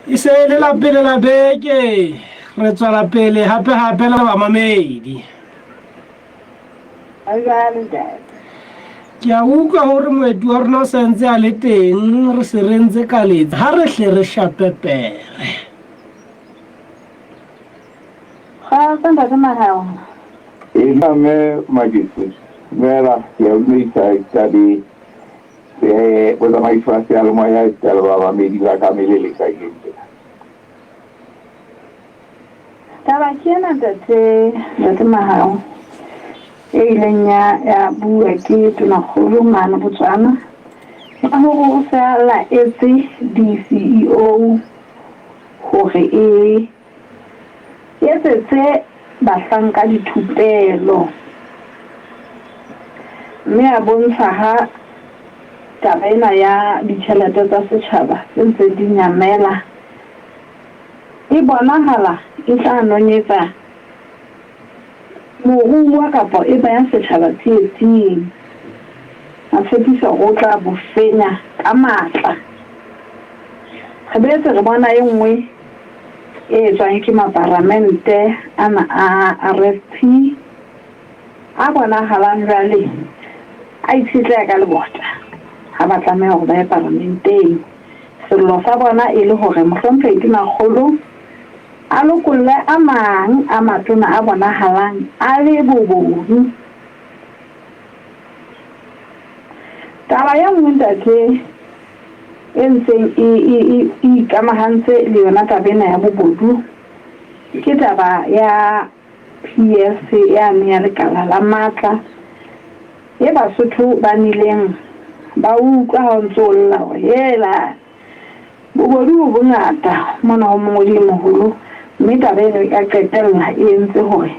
E se e le la pele la beke. Re tswela pele hape hape le bamamedi. Ha jwale ntate. Ke a utlwa hore moeti wa rona o sa ntse a le teng, re se re ntse ka letsa. Ha re hle re shape pere. Kgotso ntate Mahao. E na mme Magesi, dumela, ke a dumedisa tabeng eh botsamaisi wa seyalemoya esita le bamamedi ba ka melele kajeno tjena. Taba ke ena ntate, ntate Mahao, e ileng ya ya bua ke tonakgolo mane Botswana ya hore o se a laetse di-CEO hore e etsetse bahlanka dithupelo mme a bontsha ha taba ena ya ditjhelete tsa setjhaba tse ntseng di nyamela e bonahala e tla nonyetsa moruo kapa e beha setjhaba tsietsing. A tshepisa hore o tla bo fenya ka matla. Re boetse re bona e nngwe e etswang ke maparamente ana a RFP a bonahalang jwale a itshetleha ka lebota ha ba tlameha hore ba ye paramenteng. Sello sa bona e le hore Mohlomphehi Tonakgolo a lokolle a mang a matona a bonahalang a le bobodu. Taba e nngwe ntate e ntseng e, e, e, e ikamahantse le yona taba ena ya bobodu ke taba ya PS yane ya lekala la matla e Basotho ba nileng ba utlwa ha o ntse o lla hore hela bobodu bo bongata mona ho mongodi e moholo mme taba eno ya qetella e entse hore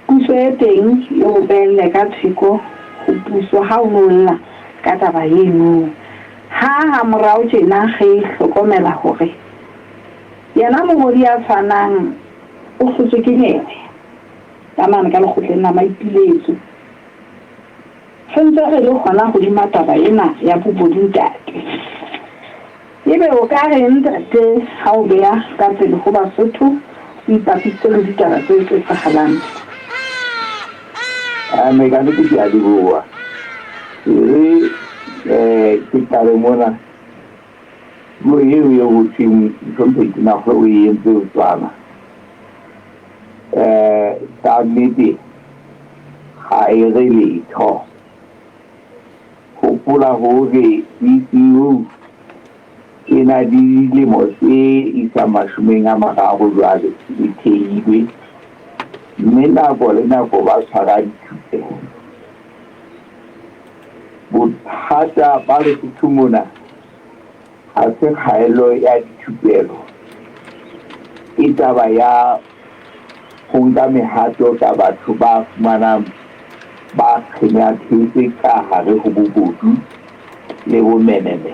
puso e teng e o behelle ka theko ho puso ha o no lla ka taba eno. Ha hamorao tjena re hlokomela hore yena mongodi ya tshwanang o hlotswe ke nyewe ka mane ka lekgotleng la maipiletso. Re ntse re le hona hodima taba ena ya bobodu ntate. Ebe o ka reng ntate ha o beya ka pele ho Basotho o ipapisitse le ditaba tse tse etsahalang? Mme ka nnete ke a leboha. E re ke qale mona. Puo eo e ho thweng Mohlomphehi Tonakgolo o e entse Botswana. Ka nnete ga e re letho. Hopola hore DCU e na le dilemo tse isang mashomeng a mararo jwale e thehilwe, mme nako le nako ba tshwara dithupelo. Bothata ba Lesotho mona ha se kgaello ya dithupelo, ke taba ya ho nka mehato ka batho ba fumanang ba kgenyathetse ka hare ho bobodu le bomenemene.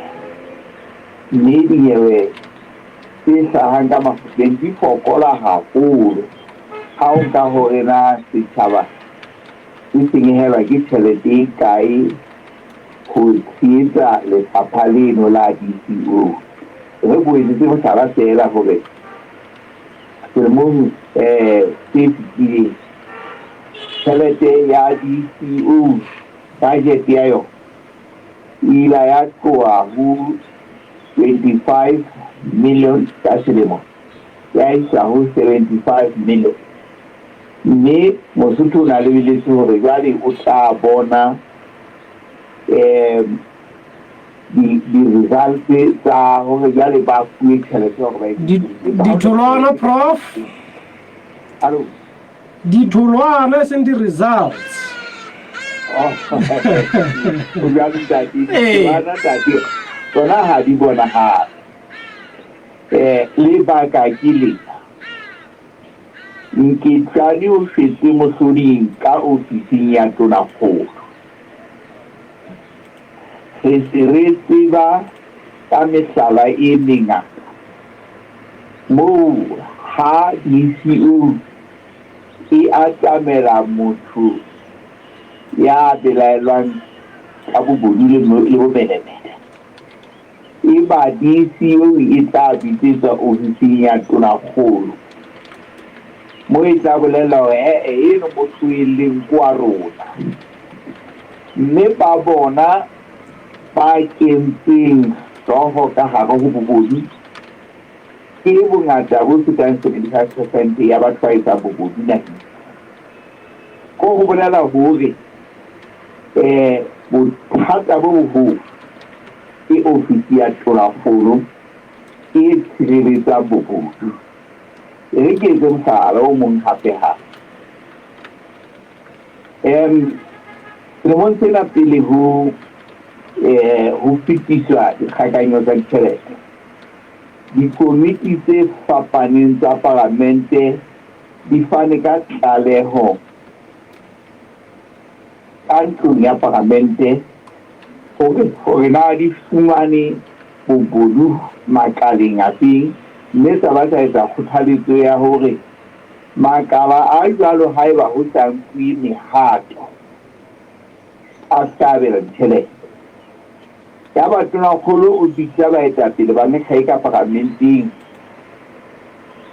Mme dinyewe tse hlahang ka makgotleng di fokola haholo ha o nka hore na setjhaba se senyehelwa ke tjhelete e kae ho tshehetsa lefapha leno la DCO. Re ko etsetse mohlala feela hore selemong se fetileng tjhelete ya DCO budget ya yona e ile ya tloha ho 25 million ka selemo ya isa ho 75 million. Mme Mosotho o ne a lebeletse hore jwale o tla bona di-results tsa hore jwale ba fuwe tjhelete hore ba etse Ditholwana, Prof. Hallo? Ditholwana e seng di-results. Oh, o jwalo ntate, ditholwana ntate tsona ha di bonahale. Lebaka ke lena. Nketlane o shwetse mohloding ka ofising ya Tonakgolo. Re se re tseba ka mehlala e mengata moo ha DCO e atamela motho ya belaelwang ka bobodu le bomenemene. Eba DCO e tla bitsetswa ofising ya Tonakgolo, moo e tla bolela hore e-e eno mo tlohelleng ke wa rona. Mme ba bona ba kentseng hlooho ka hare ho bobodu ke bongata bo fetang 75 percent ya batho ba etsang bobodu naheng. Ko ho bolela hore bothata bo boholo ke ofisi ya Tonakgolo e tshireletsang bobodu. E re ke etse mohlala o mong hape hape. Selemong sena pele ho ho fetiswa dikgakanyo tsa ditjhelete, dikomiti tse fapaneng tsa palamente di fane ka tlaleho ka ntlong ya palamente hore hore na di fumane bobodu makaleng afeng, mme tsa ba tsa etsa kgothaletso ya hore makala a jwalo haeba ho sa nkuwe mehato a ska abelwa ditjhelete. Yaba Tonakgolo o bitsa baetapele ba mekga e ka paramenteng,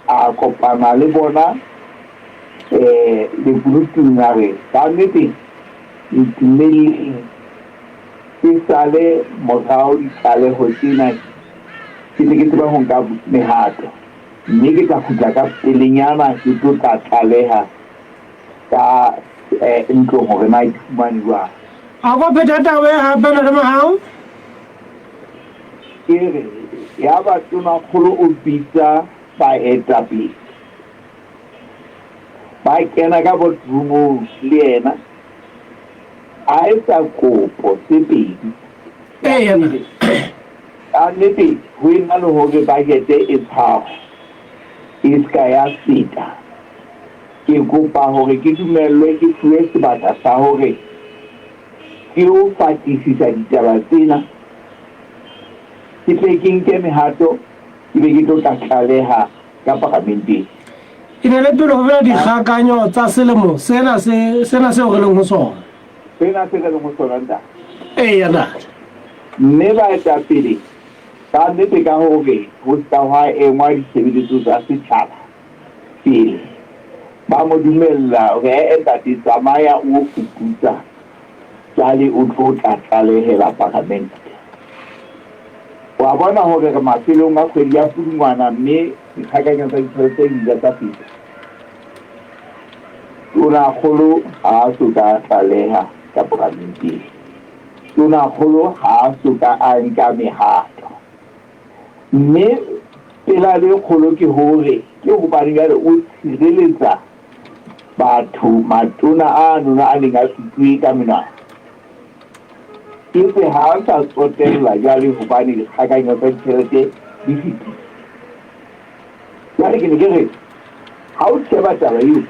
a kopana le bona lekunutung, a re, Kannete ntumelleng ke sale morao ditlaleho tsena ke tle ke tsebe ho nka mehato, mme ke tla kgutla ka pelenyana ke tlo tla tlaleha ka ntlong hore na ke fumane jwang. A ko phetha taba e hape Ntate Mohau. Ke re, yaba Tonakgolo o bitsa baetapele, ba kena ka boardroomong le yena, a etsa kopo tse pedi. Ya pele, kannete ho ena le hore bajete e tshwarwe e se ka ya feta, Ke kopa hore ke dumellwe ke fuwe sebaka sa hore ke yo fatisisa ditaba tsena, ke tle ke nke mehato ke be ke tlo tla tlaleha ka paramenteng. E ne le pele ho bela dikgakanyo tsa selemo sena se sena seo re leng ho sona. Sena se re leng ho sona, ntate. Eya, ntate. Mme baetapele ba nnete ka hore ho se ka hwa engwa ditshebeletso tsa setjhaba pele ba mo dumella hore, E-e ntate, tsamaya o yo fuputsa, jwale o tlo tla tlalehela Palamente. Wa bona hore re mafelong a kgwedi ya Pudungwana mme dikgakanyo tsa ditjhelete di ile tsa feta. Tonakgolo ha a so ka a tlaleha ka Palamenteng. Tonakgolo ha a so ka a nka mehato. Mme pelaelo e kgolo ke hore ke hobane jwale o tshireletsa batho matona a nona a neng a sutuwe ka menwana. Etswe ha a sa tsotella jwale hobane dikgakanyo tsa ditjhelete di fetile. Jwale ke ne ke re ha o sheba taba eo,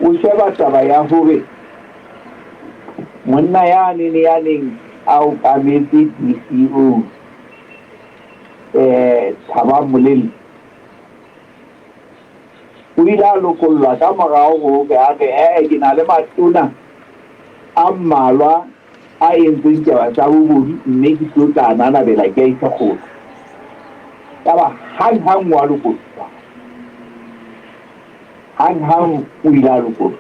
o sheba taba ya hore monna yane ne ya neng a okametse DCO Thabang Moleli o ile a lokollwa ka morao ho hore a re, E-e, ke na le matona a mmalwa a entseng taba tsa bobodu mme ke tlo tla nanabela ke a ise kgotla. Yaba hang-hang o a lokollwa. Hang-hang o ile a lokollwa.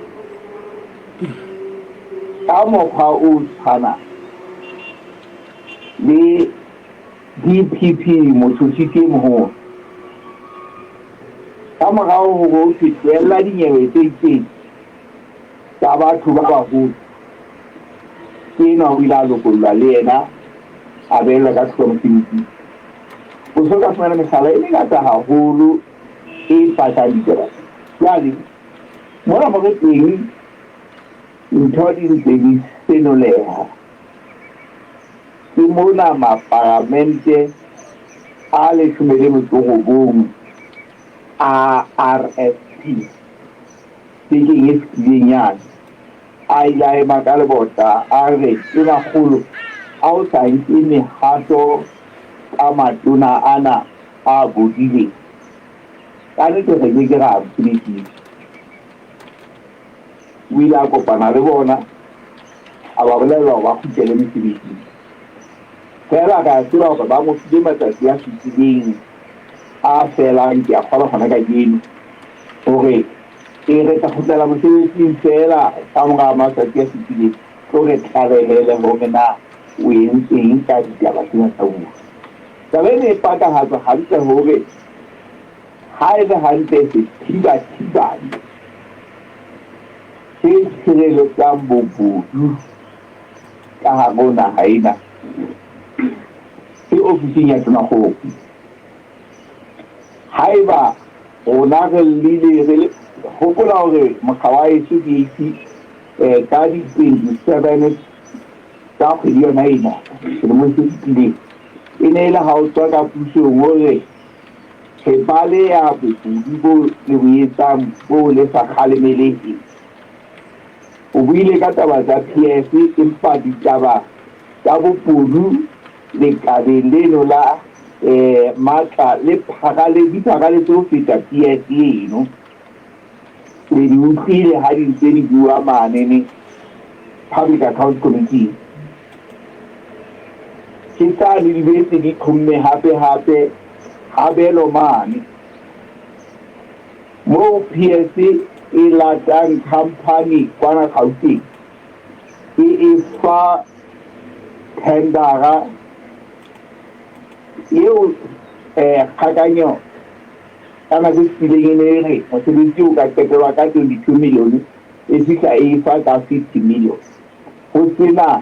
Ka mokgwa o tshwanang le DPP, motjhotjhisi e moholo, ka morao hore ho thwe tlohella dinyewe tse itseng tsa batho ba baholo, ke enwa o ile a lokollwa le yena a behellwa ka thoko mosebetsing. O so ka fumana mehlala e mengata haholo e pakang ditaba tsena. Jwale mona mo re teng ntho di ntse di senoleha. Ke mona maparamente a 19 a RFP bekeng e fetileng yane a ile a ema ka lebota a re Tonakgolo ha o sa nke mehato ka matona ana a bodileng, ka nnete re ke ke ra mosebetsing. O ile a kopana le bona, a ba bolella hore ba kgutlele mesebetsing. Feela re a tseba hore ba mo file matsatsi a supileng a felang, ke a kgolwa hona kajeno, hore e re tla kgutlela mosebetsing feela ka mora matsatsi a supileng, tlo re tlalehele hore na o entseng ka ditaba tsena tsa bobodu. Taba ena e pakahatsa hantle hore ha e le hantle sethibathibane se tshireletsang bobodu ka hare ho naha ena ke ofising ya Tonakgolo. Haeba rona re llile re le hopola hore mokga wa heso ke itse ka di 27 tsa kgwedi yona ena selemong se fetileng e ne e le ha o tswa ka pusong o re re baleha bobodu bo le bo etsang bo le sa kgalemeleheng. O buile ka taba tsa PS empa ditaba tsa bobodu lekaleng leno la matla le pharale di pharaletse ho feta PS eno. Le di utlwile ha di ntse di bua manene Public Accounts Committee. Ke tsane di boetse di qhomme hape hape habelo mane moo PS e latang company kwana Gauteng e e fa thendara eo kgakanyo ka nako e fetileng e ne e re mosebetsi o ka qetelwa ka 22 million e fihla e fa ka 50 million ho sena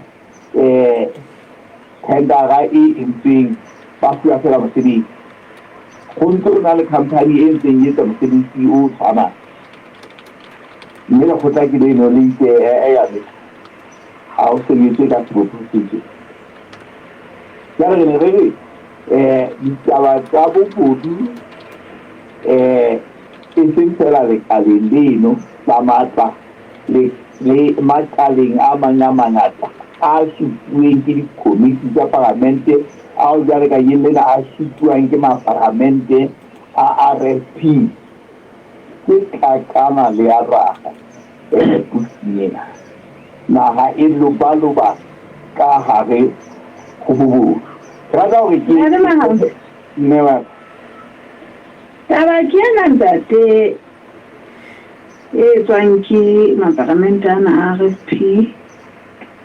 thendara e entsweng ba fuwa fela mosebetsi. Ho ntse ho na le company e ntseng e etsa mosebetsi o tshwanang, mme lekgotla ke leno le itse e ya me ha o sebetse ka sebopeho se tje. Jwale re ne re re ditaba tsa bobodu e seng fela lekaleng leno la matla le le makaleng a mang a mangata a supuweng ke dikomiti tsa paramente ao jwale kajeno lena a supuwang ke maparamente a RFP ke tlakana le ya raha pusong ena. Naha e lobaloba ka hare ho bobodu. Ke rata hore ke mme wa Taba ke ena ntate e etswang ke maparamente ana a RFP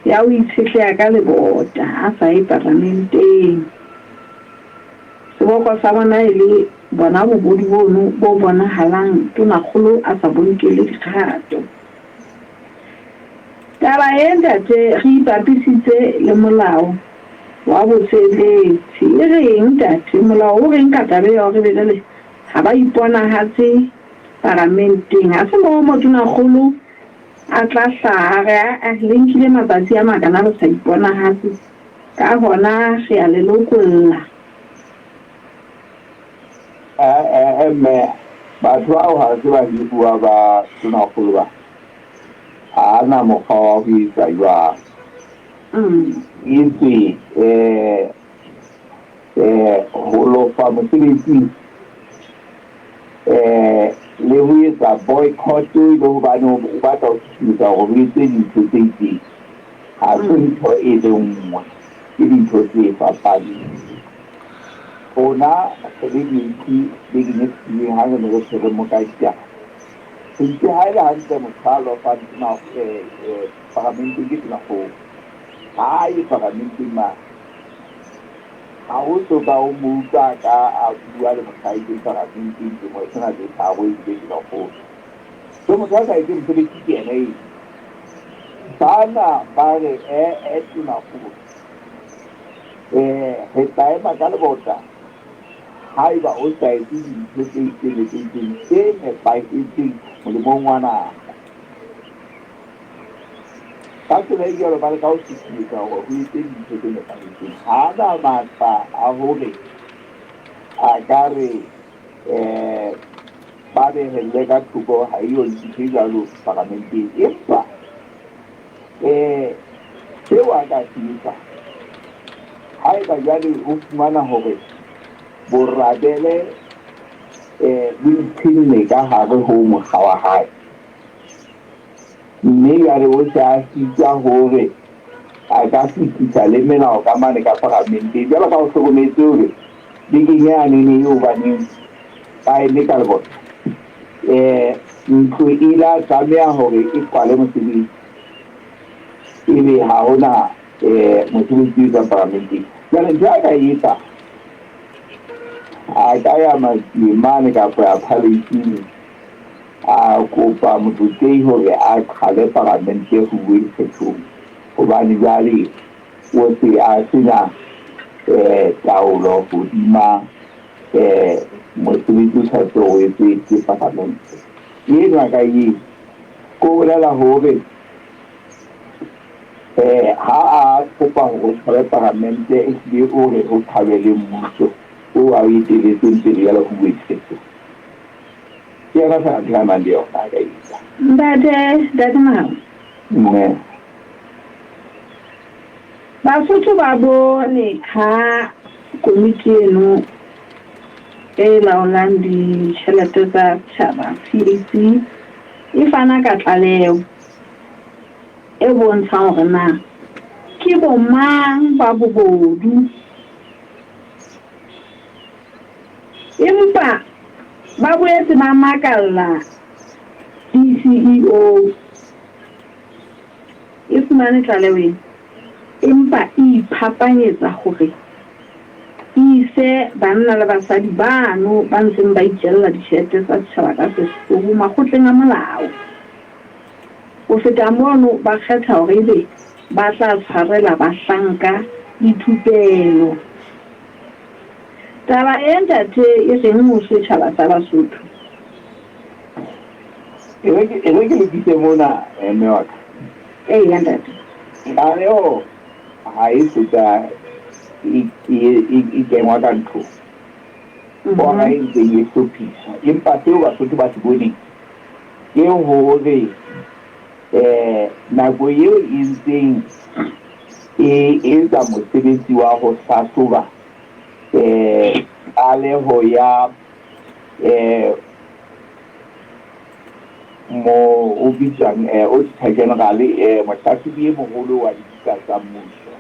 ya ho itshetleha ka lebota a sa ye paramenteng. Seboko sa bona e le bona bobodu bono bo bonahalang tonakgolo a sa bo nkele dikgato. Taba e ntate re ipapisitse le molao wa bosebetsi. E reng ntate? Molao o reng ka taba ya hore ebe jwale ha ba iponahatse paramenteng? Ha se moo mo tonakgolo a tla hlaha a re aa le nkile matsatsi a makana le sa iponahatse, ka hona re a le lokolla. Eh mme batho bao ha se bahiruwa ba tonakgolo ba ha ana mokgwa wa ho etsa jwalo. Etswe ho lofa mosebetsing le ho etsa boycott e le hobane o batla ho susumetsa hore ho etswe dintho tse itseng ha se ntho e le nngwe, ke dintho tse fapaneng. Rona re le di-MP bekeng e fetileng ha re ne re tshwere moka ditaba, re itse ha e le hantle motho a lofang paramenteng ke tonakgolo. Ha a ye paramenteng mane. Ha ho so ka o mo utlwa ka a bua le motho a ileng paramenteng temo e sena tse tharo ebile tonakgolo. So motho a sa etseng mosebetsi ke yena eo. Bana ba re ee tonakgolo re tla ema ka lebota haeba o sa etse dintho tse itseng le tse itseng tse nepahetseng molemong wa naha. Ka tsela e jwalo ba leka ho susumetsa hore ho etse dintho tse nepahetseng. Ha na matla a hore a ka re ba behelle ka thoko ha eyo ntho e jwalo paramenteng. Empa seo a ka se etsa haeba jwale o fumana hore borabele bo ipshenne ka hare ho mokga wa hae, mme jwale o se a sitwa hore A ka fetisa le melao ka mane ka paramenteng. Jwalo ka o hlokometse hore bekeng yane eo baneng ba eme ka lebota, ntlo e la tlameha hore e kwale mosebetsi, ebe ha hona mosebetsi o etswang paramenteng. Jwale ntho a ka e etsa, a ka ya Matsieng mane kapa ya Palace, a kopa motlotlehi hore a qhale paramente ho uwe diphethong, hobane jwale o se a sena taolo hodima mosebetsi o tshwanetse o etswe ke paramente. Eno a ka e ko bolela hore ha a kopa hore o tshware paramente, ehlile o re o thabele mmuso o a o eteletseng pele jwale ho uwe diphetoho. Ke yona feela ntho a nang le yona a ka etsa. Ntate, Ntate Mahao. Mme. Basotho ba bone ha komiti eno e laolang ditjhelete tsa setjhaba PAC e fana ka tlaleho e bontshang hore na ke bo mang ba bobodu, empa ba boetse ba makalla DCEO e fumane tlaleho ena, empa e iphapanyetsa hore e ise banna le basadi bano ba ntseng ba itjella ditjhelete tsa setjhaba ka sehloho makgotleng a molao. Ho feta mono, ba kgetha hore ebe ba tla tshwarela bahlanka dithupelo. Taba e ntate e reng ho setjhaba sa Basotho? E re ke lokise mona, mme wa ka. Eya ntate. Tlaleho ha e soka e kengwa ka ntlong. Bona e ntseng e hlophiswa. Empa seo Basotho ba se boneng ke hore nako eo e ntseng e etsa mosebetsi wa ho hlahloba tlaleho ya mo o bitswang Auditor General, mohlahlobi e moholo wa dibuka tsa mmuso.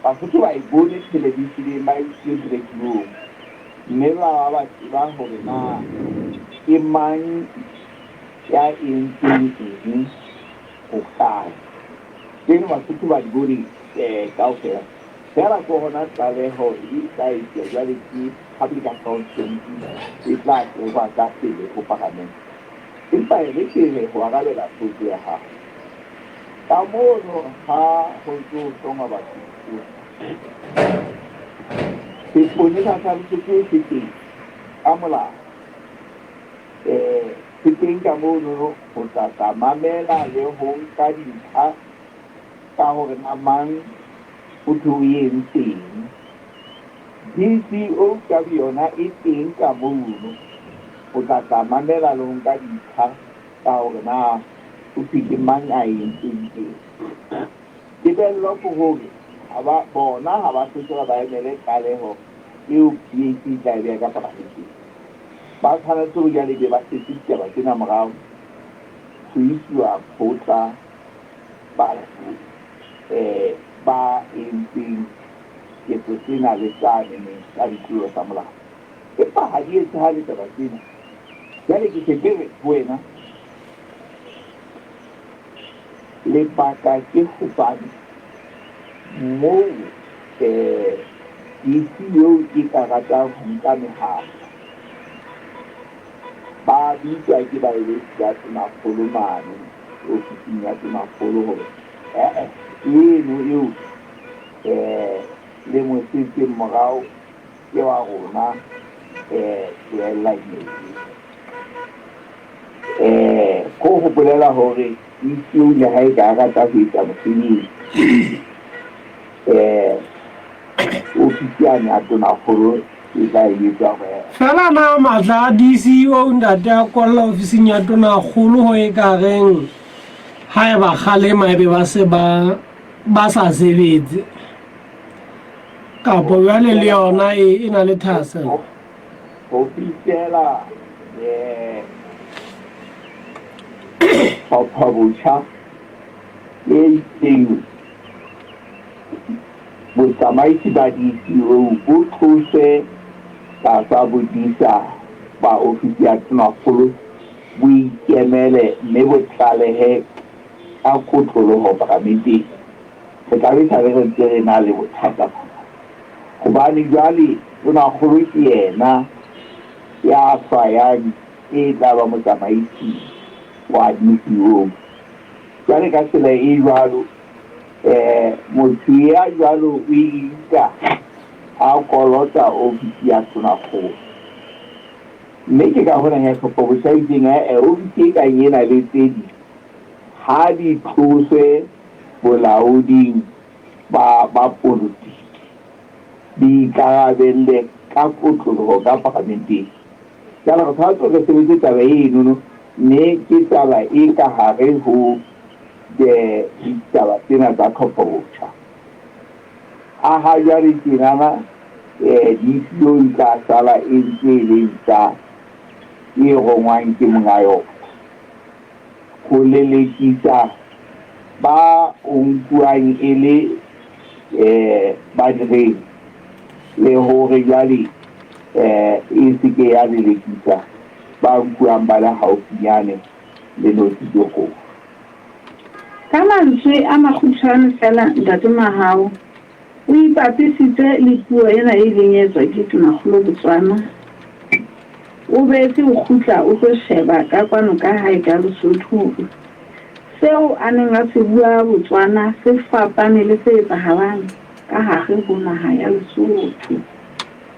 Basotho ba e bone televisheneng, ba e utlwile radiong, mme ba ba tseba hore na ke mang ya entseng eng hokae. Tseno Basotho ba di bone kaofela. Feela ke hona tlaleho e tla etsuwa jwale ke Public Accounts Committee e tla kengwa ka pele ho Paramente. Empa e re ke re ho arabela potso ya hao, ka mono ha ho ntse ho hlongwa batho dipotso, seponesa sa Lesotho se teng ka molao, se teng ka mono ho tla tla mamela le ho nka dintlha ka hore na mang ho thwe o entseng. DCO ka boyona e teng ka mono ho tla tla mamela le ho nka dintlha ka hore na ho thwe ke mang a entseng eng. Tebello ke hore ha ba bona ha ba hloke hore ba emele tlaleho eo PAC e tla e beha ka paramenteng. Ba tshwanetse hore jwale ebe ba setse ditaba tsena morao ho isiwa kgotla batho ba entseng ketso tsena le tsaneneng tsa ditlolo tsa molao. Empa ha di etsahale taba tsena. Jwale ke se ke re ho wena, lebaka ke hobane moo DC eo e ka ratang ho nka mehato, ba bitswa ke baeletsi ba Tonakgolo mane ofising ya Tonakgolo hore ee eno eo le mo setseng morao ke wa rona, tlohellang eo. Ko ho bolela hore DC le ha e ka rata ho etsa mosebetsi, ofisi yane ya Tonakgolo e tla e etsa hore Feela na matla a DCEO ntate a kolla ofising ya Tonakgolo ho e ka reng haeba kgalema ebe ba se ba ba sa sebetse, kapo jwale le yona e na le thahasello? Ho fihlela tlhopho botjha e itseng. Botsamaisi ba DCO bo tloswe tlasa bodisa ba ofisi ya Tonakgolo bo ikemele mme bo tlalehe ka kotloloho Paramenteng, re tla be sale re ntse re na le bothata bona. Hobane jwale Tonakgolo ke yena ya hlwayang e tla ba motsamaisi wa DCO. Jwale ka tsela e jwalo, motho ya jwalo o inka a kolota ofisi ya Tonakgolo. Mme ke ka hona he tlhopho-botjha e itseng, e-e, ofisi e kang ena le tse ding ha di tloswe bolaoding ba, ba polotiki, di ikarabelle ka kotloloho ka Paramenteng. Jwale re tshwanetse re sebetse taba enono, mme ke taba e ka hare ho ditaba tsena tsa tlhopho-botjha. A ha jwale tjenana DCO e tla sala e ntse e le ntja e rongwang ke monga yona ho lelekisa ba o nkuwang e le badireng le hore jwale e se ke ya lelekisa ba nkuwang ba le haufinyane le notsi tse kgolo. Ka mantswe a makgutshwane feela Ntate Mahao o ipapisitse le puo ena e ileng ya etswa ke Tonakgolo Botswana. O boetse o kgutla o tlo sheba ka kwano ka hae ka Lesotho hore seo a neng a se bua Botswana se fapane le se etsahalang ka hare ho naha ya Lesotho.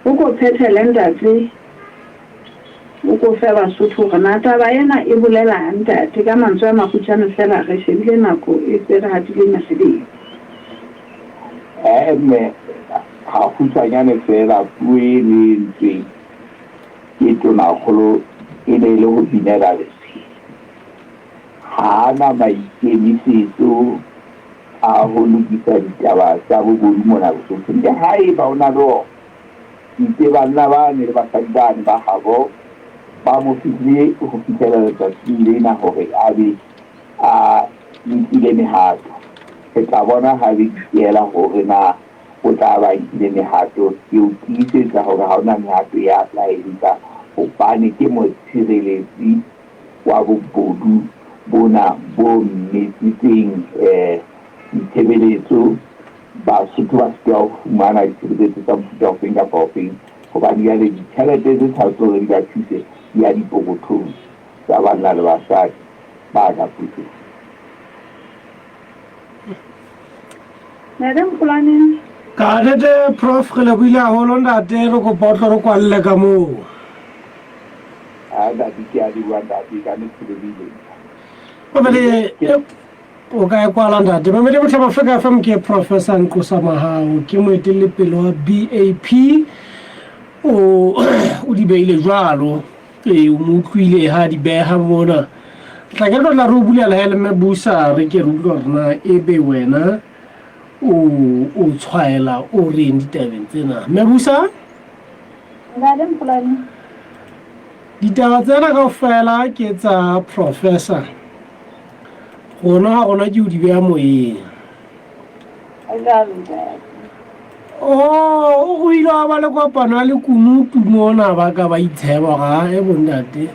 O ko phethele Ntate. O ko fe Basotho hore na taba ena e bolelang, Ntate. Ka mantswe a makgutshwane feela, re shebile nako e se re hatile mesebetsi. Ee, mme hakgutshwanyane feela, puo eno e entsweng ke Tonakgolo e ne e le ho binela letshwele. Ha a na maikemisetso a ho lokisa ditaba tsa bobodu mona Lesotho. Le haeba o na le ona, Itse banna bane le basadi bane ba habo ba mo fihlile ho fihlela letsatsing lena hore a be a nkile mehato. Re tla bona ha le dikela hore na o tla ba nkile mehato. Ke o tiisetsa hore ha hona mehato ya tla e nka hobane ke motshireletsi wa bobodu bona bo mmetsitseng ditshebeletso. Basotho ba sitoa ho fumana ditshebeletso tsa mofuta ofeng kapa ofeng hobane jwale ditjhelete tse tshwanetse hore di ba thuse di ya dipokothong tsa banna le basadi ba ka pusong. Madam Kulane. Ka nnete Prof re lebohile haholo ntate re kopa o tlo re kwalle ka moo. Ha ntate ke a leboha ntate ka nnete ke lebohile. Mamele O ka e kwala ntate. Mamedi Mohlaba Afrika FM ke Professor Nqosa Mahao ke moetellepele wa BAP o o di beile jwalo ee o mo utlwile ha di beha mona tla ke re tla re o bulela he le mme busa re ke re utlwa hore na ebe wena o o tshwaela o reng ditabeng tsena mme busa Ntate Mpolane. Ditaba tsena kaofela ke tsa professor Rona ha rona ke o di beha moyeng. Oh, o ile wa ba le kopano ya lekunutu mona ba ka ba itsheba gore a e bontate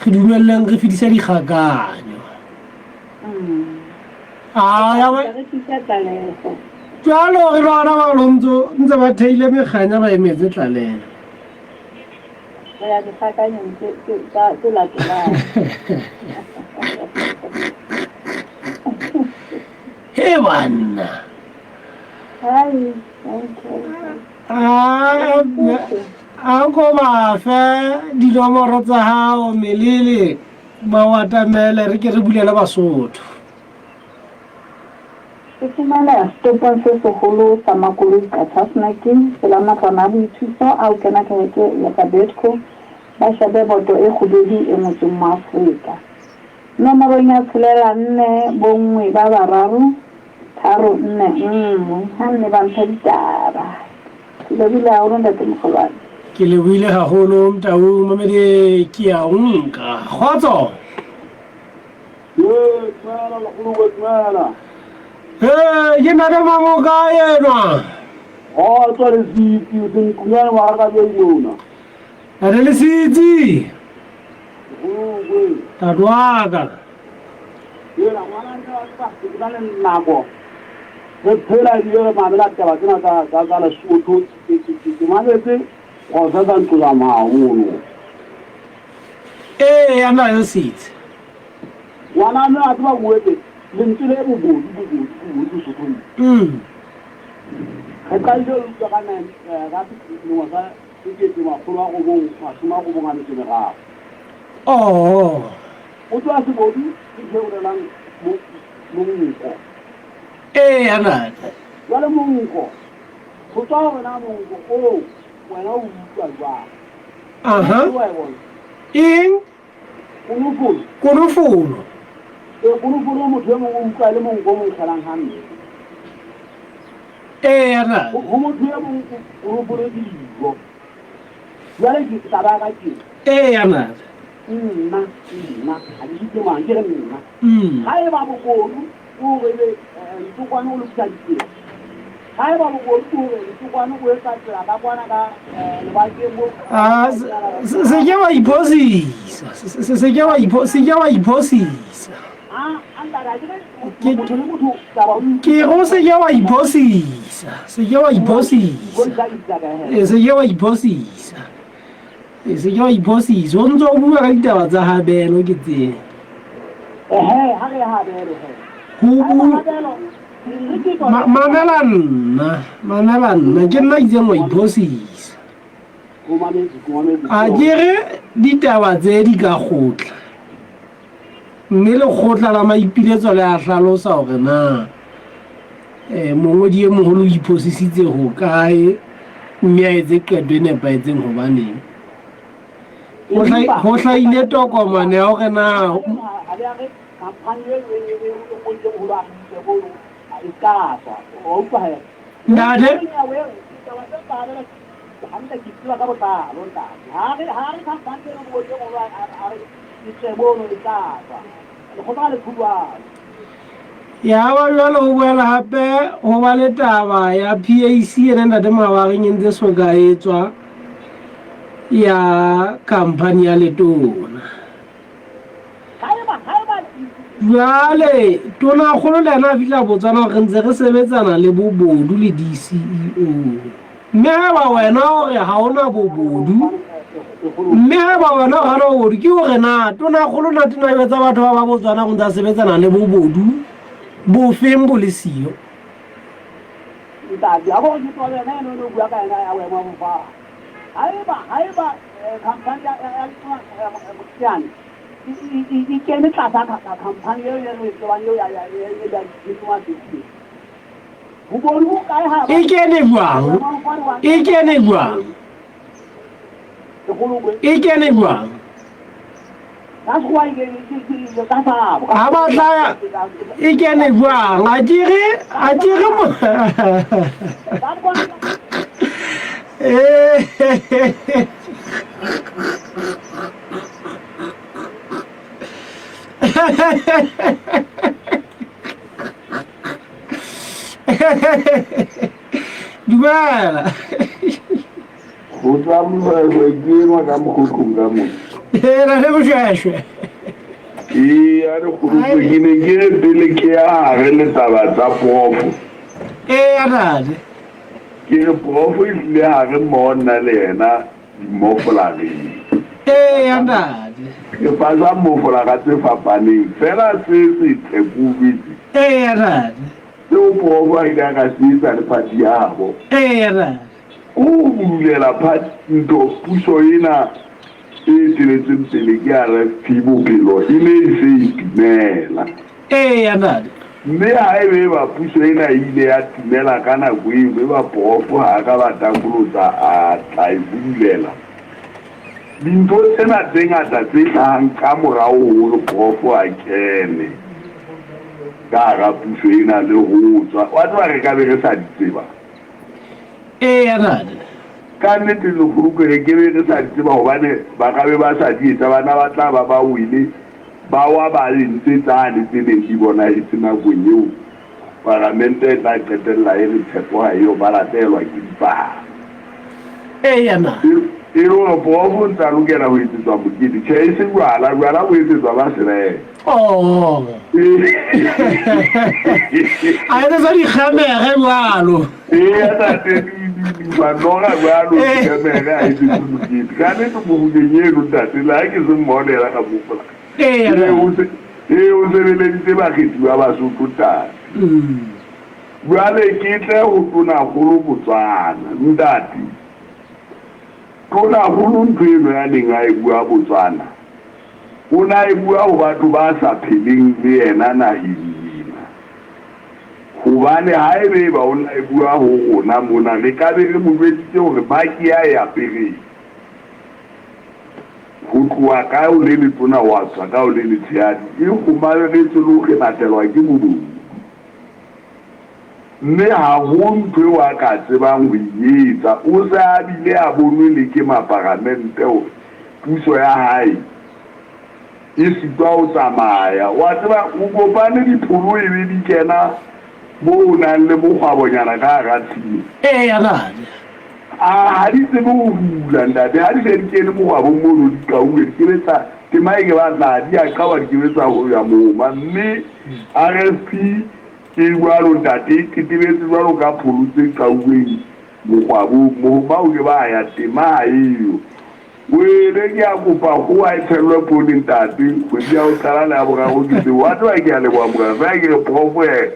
re dumeleleng re fedisa dikgakanyo. Ah, ya ba jalo re lwana ba lo ntse ba theile mekganya ba emetse tlalelo. Re ya dikgakanyong tse latelang. He banna. Hai, okay. A ko ba fe dinomoro tsa hao melele ba o atamele re ke re bulele Basotho. Se fumaneha setopong se seholo sa makoloi Qacha's Nek, pela matlwana a boithuso a ho kena kereke ya Kabetco, ba shebe boto e kgubedu e ngotsweng Moafrika. Nomorong ya tshelela nne bonngwe ba bararo tharo nne nngwe ha nne ba mpha ditaba. Ke lebohile haholo ntate Mokgolwane. Ke lebohile haholo Mtau Mamedi ke a o nka. Kgotso! Ee, ke ntate Mamoka enwa. Kgotso Lesitsi, o senkunyane wa ga ka mona. Ntate Lesitsi. Gongwe. Tate wa ka. Ela ngwana nna wa tseba ke na le nako. Re phela ebile re mamela taba tsena tsa tsa tsa Lesotho ke ke ke ke mametse Professor Nqulama haholo. Ee, ya ntate Lesitsi. Ngwana mme a tseba o etse lentswe le bobodu bobodu bobodu Sesothong. Mm. Re qadile ho utlwa ka nine eh, ka selemo sa 1993. Oh. O tswa sebodu ke ntho e bolelang monko. Ee, ya ntate. Jwale monko, ho tswa hore na monko oo wena o utlwa jwang. Aha. Wa e bona? Eng? Konofolo. Konofolo. Ee, konofolo motho e mongwe o utlwa e le monko o mo nkgelang hampe. Ee, ya ntate. Ho motho e mong konofolo ke dijo. Jwale ke taba ya ka ke. Ee, ya ntate. Nna, nna, ha ke itse mang, ke re nna. Mm. Ha eba bobodu ke hore ebe Ntokwane o lokisa ditsela. Ha eba bobodu ke hore Ntokwane o etsa tsela ka kwana ka lebakeng mo. Ah, se se ke wa iphosisa. Se se ke wa ipho se ke wa iphosisa. Ah, a ntate, ha ke re motho le motho taba o Ke go se ke wa iphosisa. Se ke wa iphosisa. E Se ke wa iphosisa. E se ke wa iphosisa. O ntse o bua ka ditaba tsa Habelo ke tsena. Ehe, ha re Habelo he. Ho bu Ma, mamela nna, mamela nna, ke nna itseng wa iphosisa. A ke re ditaba tse di ka kgotla. Mme lekgotla la maipiletso le a hlalosa hore na eh, mongodi e moholo o iphosisitse hokae mme a etse qeto e nepahetseng hobaneng. Ho hlahile tokomane ya hore na Ntate Ya ba jwale ho boela hape ho ba le taba ya PAC ena ntate Mabareng e ntse so ka etswa ya company ya letona. Jwale tonakgolo le ena a fihla Botswana hore re ntse re sebetsana le bobodu le DCEO. Mme haeba wena o re ha ona bobodu, mme haeba wena o hana bobodu, ke hore na tonakgolo na tena jwetsa batho ba ba Botswana go ntse a sebetsana le bobodu bofeng bo le siyo? Ntate, a bo ke tswa yena eno o bua ka yena ya boemo ba Haeba haeba khampani ya ya ya Mokhiane e kene tlasa khampani eo e re e tsebang eo ya ya ya ya Bobodu bo kae ha E kene jwang? E kene jwang? E kene jwang? Ha ba tla e kene jwang? A ke re a ke re mo Dumela. Go tswa moshweshwe ke enwa ka mokgotlong ka mo. Ee, ra le moshweshwe. Ee, a re kgolokwe ke ne ke re pele ke ya gare le taba tsa profo. Ee, a ntate. Ke re profo e tlile gare mmogo nna le yena dimmofolareng. Ee, a ntate. Re pasa mmofolara tse fapaneng fela se setle ko utlwetse. Ee, a ntate. Seo profo a ile a ka se etsa le party ya gabo. Ee, a ntate. Ke ho bulela ntho puso ena e eteletseng pele ke RFP bophelo e ne e se e timela. Eya, ntate. Mme haebe eba puso ena e ile ya timela ka nako eo, eba Prof ha a ka ba takolotsa a tla e budulela, dintho tsena tse ngata tse hlahang ka morao hore Prof a kene ka hara puso ena le ho tswa, wa tseba re ka be re sa di tseba. Eya, ntate. Ka nnete lekgolokwe re ke be re sa di tseba hobane ba ka be ba sa di etsa, bana ba tla ba ba wele ba wa ba entse tsane tse neng di bonahetse nakong eo. Paramente e tla qetella e re tshepo ha eyo, ba lahlehelwa ke dipalo. Eya na. E le hore prof o ntse a lokela ho etsetswa mokete? Tjhe, e se jwala, jwala bo etsetswa ba serema. Oh. A etsetswa dikgemere jwalo. Eya ntate, manoga jwalo, dikgemere a etsetswe mokete. Ka nnete mofokeng eno ntate, le ha ke se mmonela ka mofola. Ee, o sebeleditse bakgethi ba Basotho ntate. Jwale ke tle ho Tonakgolo Botswana. Ntate, Tonakgolo ntho eno ya neng a e bua Botswana, o ne a e bua ho batho ba sa pheleng le yena naheng ena. Hobane haebe eba o ne a e bua ho rona mona, re ka be re mo jwetsitse hore baki ya e apereng. Ho tloha ka ho le letona ho a tswa ka ho le letshehadi, e kgomaretswe le ho kgenathelwa ke bobodu. Mme ha ho ntho eo a ka tsebang ho e etsa. O se a bile a bonwe le ke maparamente hore puso ya hae e sitwa ho tsamaya. Wa tseba, o kopane dipholo ebe di kena moo o nang le mokgwabonyana ka hara tshimo. Eya, ntate. A ha di tsebe ho hula, ntate. Ha di se di kene mokgwabong mono, di qauwe, di ke be tsa, tema e ke ba tla, di a qauwa, di ke be tsa ho ya moma. Mme RSP e jwalo, ntate, e tetebetse jwalo ka pholo tse qauweng mokgwabong. Mohoma o ke ba ya, tema ha eyo. Wele, ke a kopa kgoho ha e tshellwe poone, ntate. Kgwedi ya ho qala le ya boraro ke tseo. Wa tseba, ke a leboha, morena. Feela ke re prof yena.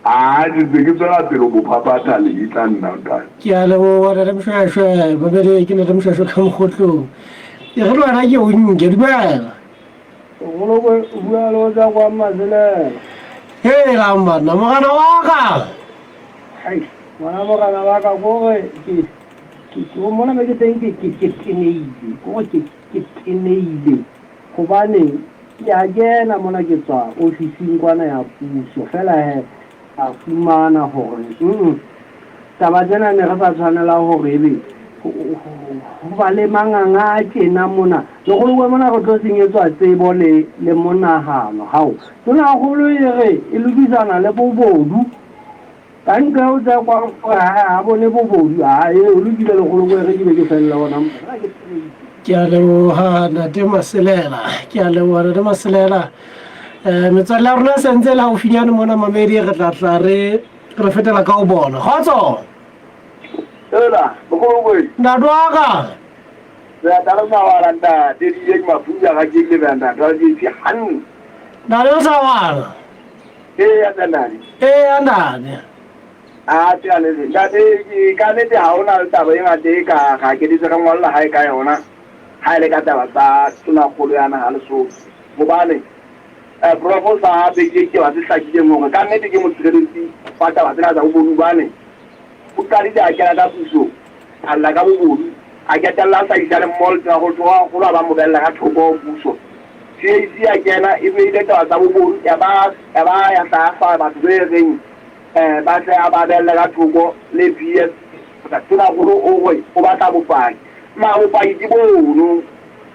Aa, ke ntse ke tswela pele ho mo phaphatha lehetla nna, ntate. Ke a leboha, Ntate Moshweshwe. Babedi, ke Ntate Moshweshwe ka Mokgotlong. E re le wena ke o nke, dumela. Mogolokwe o bua le o tsa kwa Maselela. Helang banna, morena wa ka. Hai, ngwana morena wa ka kore ke ke ke mona me ke teng ke ke ke teneile, kore ke ke teneile hobane Ke a kena mona ke tswa ofising kwana ya puso, feela he ka fumana hore mm taba tsena ne re sa tshwanela hore ebe ho ba le manganga a tjena mona. Lekgolokoe mona re tlo senyetswa tsebo le le monahano. Hao, tonakgolo e re e lokisana le bobodu. Ka nqa eo tsa kwa gore ha a bone bobodu, a e o lokile lekgolo re ke be ke felela ona. Ke a leboha Ntate Maselela, ke a leboha Ntate Maselela. Um metswalle ya rona e sentse e le haufinyane mona mamedi, re tla tla re re fetela ka ho bona. Kgotso! Ela, mogolokwe. Ntate wa ka. Re a tla re sawala ntate, di ile ke mafuja ga ke ile re ntate wa ke hantle. Ntate o sawala. Eya ntate. Eya ntate. A tse a letse. Ntate ke ka nete ha hona le taba e ngata e ka ga ke ditse re ngolla hae ka yona. Ha ile ka taba tsa tonakgolo ya naha Lesotho. Hobane eh prof sa beile ke ba se hlakileng hore ka nnete ke motshireletsi wa taba tsena tsa bobodu hobane o qadile a kena ka puso a lla ka bobodu a ketella a hlahisa le mall tonakgolo a ba mo bella ka thoko puso. CAC ya kena e beile taba tsa bobodu ya ba ya ba ya hla fa batho be reng ba tle a ba behelle ka thoko le PS. Tonakgolo o re o batla bopaki. Mara bopaki ke bono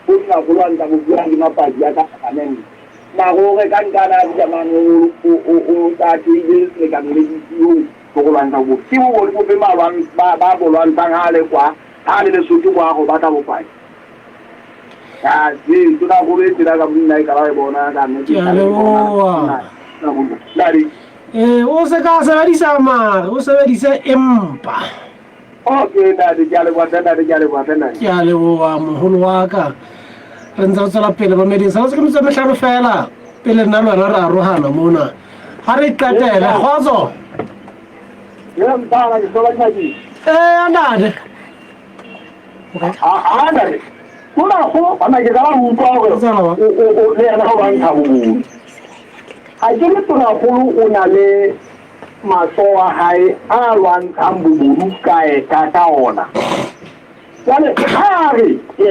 bo tonakgolo a ntsa bo buang le mapaki a ka paramente. Mara o re ka nkana Afrika mane o o o tsa theile selekane le DCO go go lwantsha bobodu. Ke bobodu bofe ba ba ba bo lwantshang ha le kwa ha le Lesotho kwa go batla bopaki. Ke a leboha. Ee, o se ka sebedisa mare, o sebedise empa. Okay, ntate, ke a leboha hle, ntate, ke a leboha hle, ntate. Ke a leboha moholo wa ka. Re ntse re tswela pele bameding. Sa ke metso e mehlano fela pele nna le wena re arohana mona. Ha re qetele, kgotso. Ee, ntate. A ntate. Tonakgolo, banna ke qala ho utlwa hore o le yena o lwantsha bobodu. Ha ke re tonakgolo o na le matsoho a hae a lwantshang bobodu kae ka ka ona. Jwale ha a re.